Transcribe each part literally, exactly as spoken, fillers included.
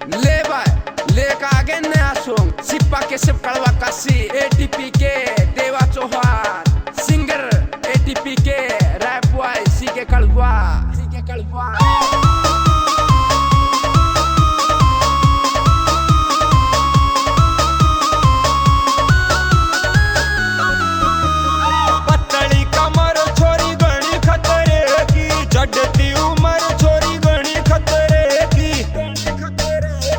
ले भाई, लेकर आ गए नया सॉन्ग, सिप्पा के सिप कड़वा काशी, एडीपी के देवा चौहान, सिंगर एडीपी के रैप बॉय सी के कड़वा, सी के कड़वा। पतली कमर छोरी घणी खतरे की, जडती उम्र छोरी घणी खतरे की।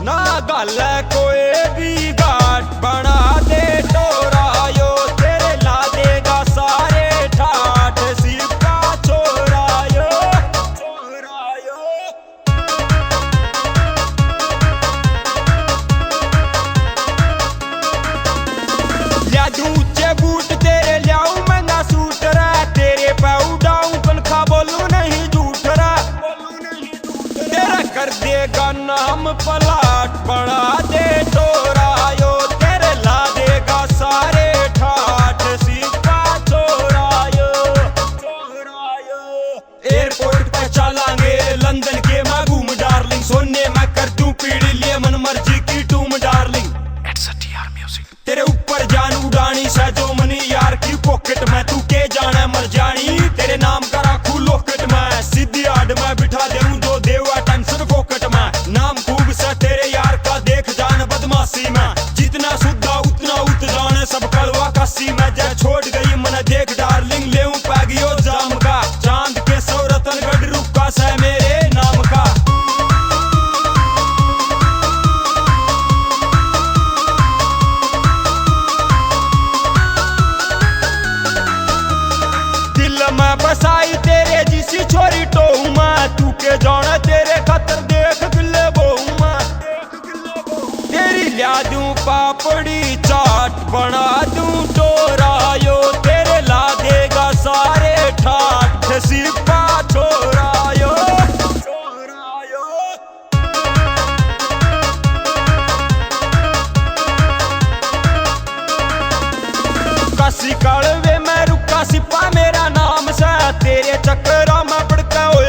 ना गल कोई भी गाट बना दे टोरायो, तेरे ला देगा सारे ठाठ सिक्का छोरायो। ल्या दूं ऊंचे बूट तेरे, ल्याऊं महंगा सूट रे, तेरे पे उड़ाऊं पंखा, बोलूं नहीं झूठ रे। तेरा कर देगा नाम पलाट, बना दे टोरायो, तेरे ला देगा सारे ठाठ सिक्का छोरायो। एयरपोर्ट पे चलांगे लंदन के मैं घूम डार्लिंग, सोने मैं कर दूं पीढ़ी लिए मन मर्जी की टूम darling. It's a T R music। तेरे ऊपर जान उड़ानी से जो मनी यार की पॉकेट में, तू के जाने मर जानी, तेरे नाम का राखू लॉकेट में, सीधी आड़ में बिठा देऊं जो देवा टेंशन फोकट में। नाम खूब से तेरे यार का देख जान बदमाशी में, जितना सुद्धा उतना उत जाने सब कड़वा काशी में। जय छोड़ गई मन देख डार्लिंग, लेऊं पैगियो जाम का, चांद के सौ रतनगढ़ रुका से मेरे नाम का। दिल में बसाई तेरे जिसी छोरी टोहू मैं, तू के जाने तेरे खातर देख गिल्ले बोहू मैं। तेरी ल्या दूं पापड़ी चाट, बना दूं टोरायो, तेरे ला देगा सारे ठाठ सिप्पा छोरायो। काशी कड़वे मैं रुका सिप्पा मेरा नाम से, तेरे चक्करा में पड़ के होए